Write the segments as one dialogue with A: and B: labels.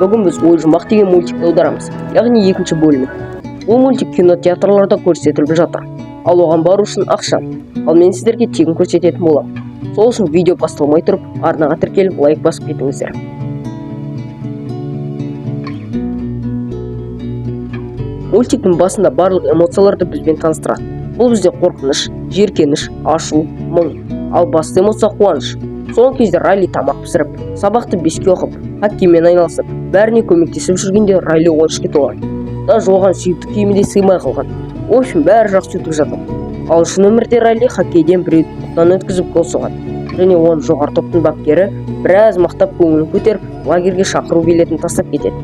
A: Бүгін біз «Ой жұмбақ» деген мультикті аударамыз, яғни екінші бөлімін. Бұл мультик кинотеатрларда көрсетіліп жатыр, ал оған бару үшін ақша. Ал мен сіздерге тегін көрсететін боламын. Сол үшін видео басталмай тұрып, арнаға тіркеліп, лайк басып кетіңіздер. Мультиктің басында барлық эмоцияларды бізбен таныстырады. Бұл бізде қорқыныш, жеркеніш, ашу, мұң, ал басты эмоция – қуаныш. Соңғы кезде Райли тамақ пісіріп, сабақты 5-ке оқып, хоккеймен айналысып, бәріне көмектесіп жүргенде, Райли 13-ке толған. Даже оған сүйікті киімі де сыймай қалған. В общем, бәрі жақсы өтіп жатыр. Ал шын өмірде Райли хоккейден біреуді топтан өткізіп, гол соғады және оны жоғары топтың бапкері біраз мақтап, көңілін көтеріп, лагерьге шақыру билетін тастап кетеді.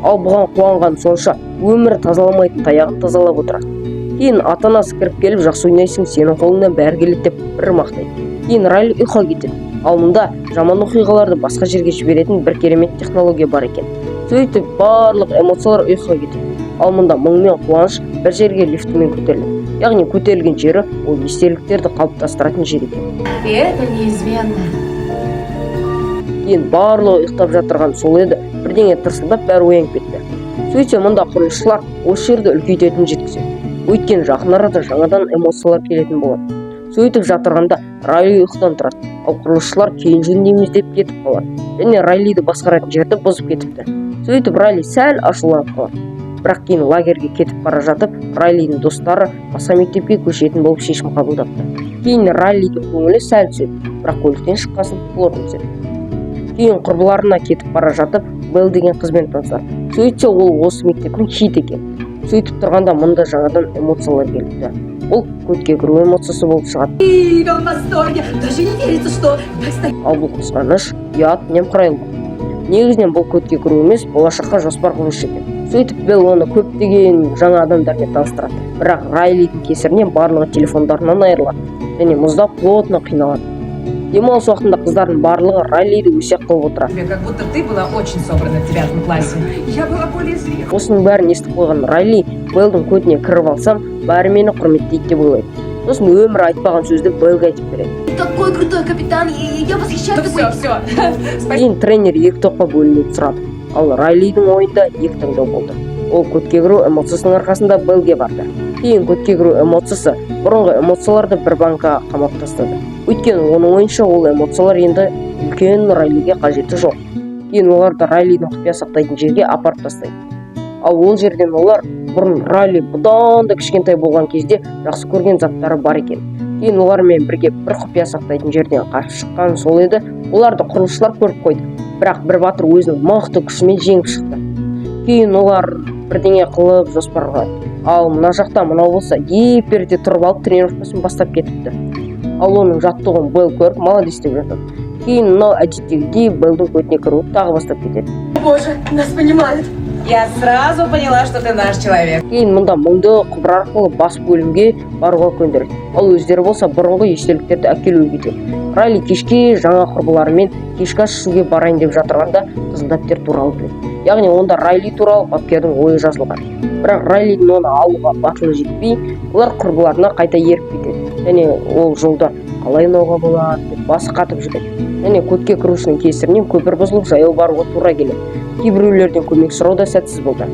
A: Ал бұған қуанған сонша, өмірі тазаламайтын таяғын тазалап отырады. Кейін ата анасы кіріп келіп, «Жақсы ойнайсың, сенің қолыңнан бәрі келеді» деп бір мақтайды. Кейін Райли ұйқыға кетеді. Ал мұнда жаман оқиғаларды басқа жерге жіберетін бір керемет технология бар екен. Сөйтіп, барлық эмоциялар ұйқыға кетеді. Ал мұнда мұң мен қуаныш бір жерге лифтімен көтеріледі, яғни көтерілген жері ол естеліктерді қалыптастыратын жер екен.
B: И это неизменно.
A: Кейін барлығы ұйықтап жатырған сол еді, бірдеңе тырсылдап, бәрі оянып кетті. Сөйтсе, мұнда құрылысшылар осы жерді үлкейтетінін жеткізеді, өйткені жақын арада жаңадан эмоциялар келетін болады. Сөйтіп жатырғанда Райли ұйқыдан тұрады. Ал құрылысшылар кейін жөндейміз деп кетіп қалады және Райлиді басқаратын жерді бұзып кетіпті. Сөйтіп, Райли сәл ашуланып қалады. Бірақ кейін лагерьге кетіп бара жатып, Райлидің достары басқа мектепке көшетін болып шешім қабылдапты. Кейін Райлидің көңілі сәл түседі, бірақ көліктен шыққасын плотно түседі. Кейін құрбыларына кетіп бара жатып, Белл деген қызбен танысады. Сөйтсе, ол осы мектептің хит екен. Сөйтіп тұрғанда мұнда жаңадан эмоциялар келіпті. Бұл көтке кіру эмоциясы болып шығады.
B: В восторге. Даже не верится, что
A: Ал бұл қызғаныш, ұят, немқұрайлылық. Негізінен бұл көтке кіру емес, болашаққа жоспар құрушы екен. Сөйтіп, Белл оны көптеген жаңа адамдармен таныстырады, бірақ Райлидің кесірінен барлығы телефондарынан айырылады және мұзда плотно қиналады. Демалыс уақытында қыздардың барлығы Райлиді өсек қылып отырады.
C: Тебе, как будто ты была очень собрана в девятом классе.
B: Я была более зрелой.
A: Осының бәрін естіп қойған Райли Беллдің көтіне кіріп алсам, бәрі мені құрметтейді деп ойлайды. Сосын өмірі айтпаған сөзді Беллге айтып береді.
B: Такой крутой капитан, и я восхищаюсь
C: Ну
B: тобой.
C: все, все. Спасибо.
A: Кейін тренер екі топқа бөлінуді сұрады. Ал Райлидің ойында екі таңдау болды. Ол көтке кіру эмоциясының арқасында Беллге барды. Кейін көтке кіру эмоциясы бұрынғы эмоцияларды бір банкаға қамап тастады, өйткені оның ойынша, ол эмоциялар енді үлкен Райлиге қажеті жоқ. Кейін оларды Райлидің құпия сақтайтын жерге апарып тастайды. Ал ол жерден олар бұрын Райли бұдан да кішкентай болған кезде жақсы көрген заттары бар екен. Кейін олармен бірге бір құпия сақтайтын жерден қашып шыққан сол еді, оларды құрылысшылар көріп қойды, бірақ бір батыр өзінің мықты күшімен жеңіп шықты. Кейін олар бірдеңе қылып жоспар құрады. Ал мына жақта мынау болса, еп ерте тұрып алып, тренировкасын бастап кетіпті. Ал оның жаттығуын Белл көріп, молодец деп жатады. Кейін мынау әдеттегідей Беллдің көтіне кіруді тағы бастап кетеді.
B: Боже, нас понимают.
C: Я сразу поняла, что ты наш человек.
A: Кейін мұнда мұңды құбыр арқылы бас бөлімге баруға көндіреді. Ал өздері болса, бұрынғы естеліктерді әкелуге кетеді. Райли кешке жаңа құрбыларымен кешкі ас ішуге барайын деп жатырғанда, қызыл дәптер туралы біледі, яғни онда Райли туралы бапкердің ойы жазылған. Бірақ Райлидің оны алуға батылы жетпей, олар құрбыларына қайта еріп кетеді және ол жолда қалай ойнауға болады деп басы қатып жүреді. Және көтке кірушінің кесірінен көпір бұзылып, жаяу баруға тура келеді. Кейбіреулерден көмек сұрау да сәтсіз болды.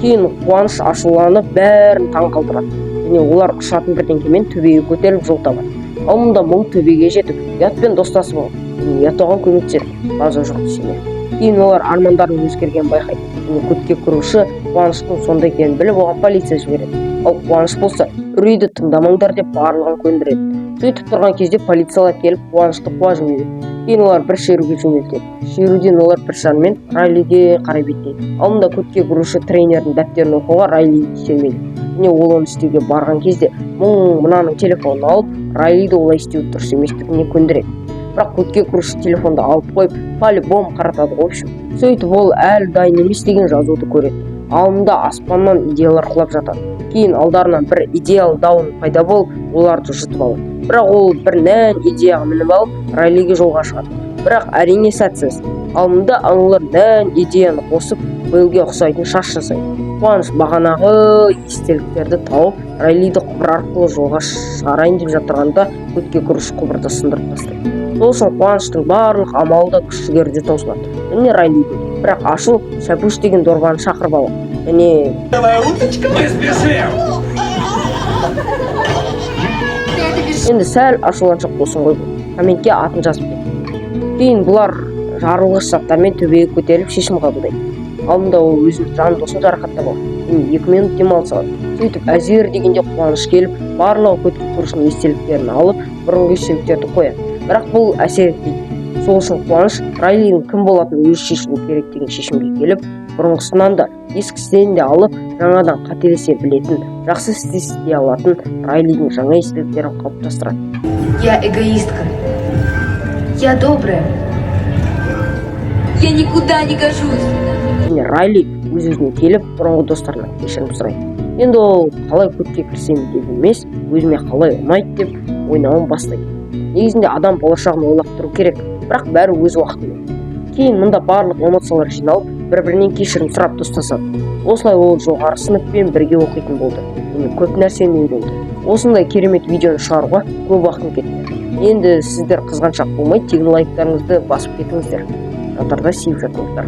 A: Кейін қуаныш ашуланып, бәрін таң қалдырады және олар ұшатын бірдеңкемен төбеге көтеріліп, жол табады. Ал мұнда мұң төбеге жетіп, ұятпен достасып алады және ұят оған көмектеседі, база жоқ десе де. Кейін олар армандарының өзгергенін байқайды және көтке кіруші қуаныштың сонда екенін біліп, оған полиция жібереді. Ал қуаныш болса, үрейді тыңдамаңдар деп, барлығын көндіреді. Сөйтіп тұрған кезде полициялар келіп, қуанышты қуа жөнеледі. Кейін олар бір шеруге жөнелтеді. Шеруден олар бір шармен Райлиге қарай беттейді. Ал мұнда көтке кіруші тренердің дәптерін оқуға Райлиді итермелейді және ол оны істеуге барған кезде, мұң мынаның телефонын алып, Райлиді олай істеу дұрыс еместігіне көндіреді. Бірақ көтке кіруші телефонды алып қойып, по любому қаратады ғой, в общем. Сөйтіп, ол әлі дайын емес деген жазуды көреді. Ал мұнда аспаннан идеялар құлап жатады. Кейін алдарынан бір идеал даун пайда болып, оларды жұтып алады. Бірақ ол бір нән идеяға мініп алып, Райлиге жолға шығады, бірақ, әрине, сәтсіз. Ал мұнда аналар нән идеяны қосып, Беллге ұқсайтын шаш жасайды. Қуаныш бағанағы естеліктерді тауып, Райлиді құбыр арқылы жолға шығарайын деп жатырғанда, көтке кіруші құбырды сындырып тастайды. Сол үшін қуаныштың барлық амалы да, күш жігері де таусылады және Райлидің Бірақ Ашу Шәпуш деген дорбаны шақырып алады және
D: Мы спешим!
A: Енді сәл ашуланшақ болсын ғой бұл. Комментке атын жазып кет. Кейін бұлар жарылғыш заттармен төбеге көтеріліп, шешім қабылдайды. Алдында ол өзінің жан досын жарақаттап алады және 2 минут демалыс алады. Сөйтіп, әзер дегенде Қуаныш келіп, барлығы көтке көршінің естеліктерін алып, бұрынғы естеліктерді қояды. Бірақ бұл әсер етпейді. Сол үшін Қуаныш Райлидің кім болатынын өзі шешуі керек деген шешімге келіп, бұрынғысынан да, ескісінен де алып, жаңадан қателесе білетін, жақсы істе істей алатын Райлидің жаңа естеліктерін қалыптастырады.
B: Я эгоистка. Я добрая. Я никуда не гожусь.
A: Және Райли өз өзіне келіп, бұрынғы достарынан кешірім сұрайды. Енді ол қалай көтке кірсем деп емес, өзіме қалай ұнайды деп ойнауын бастайды. Негізінде адам болашағын ойлап тұру керек, бірақ бәрі өз уақытымен. Кейін мұнда барлық эмоциялар жиналып, бір бірінен кешірім сұрап, достасады. Осылай ол жоғары сыныппен бірге оқитын болды және көп нәрсені үйренді. Осындай керемет видеоны шығаруға көп уақытым кетті. Енді сіздер қызғаншақ болмай, тегін лайктарыңызды басып кетіңіздер, жатарда сүйіп жатыңыздар.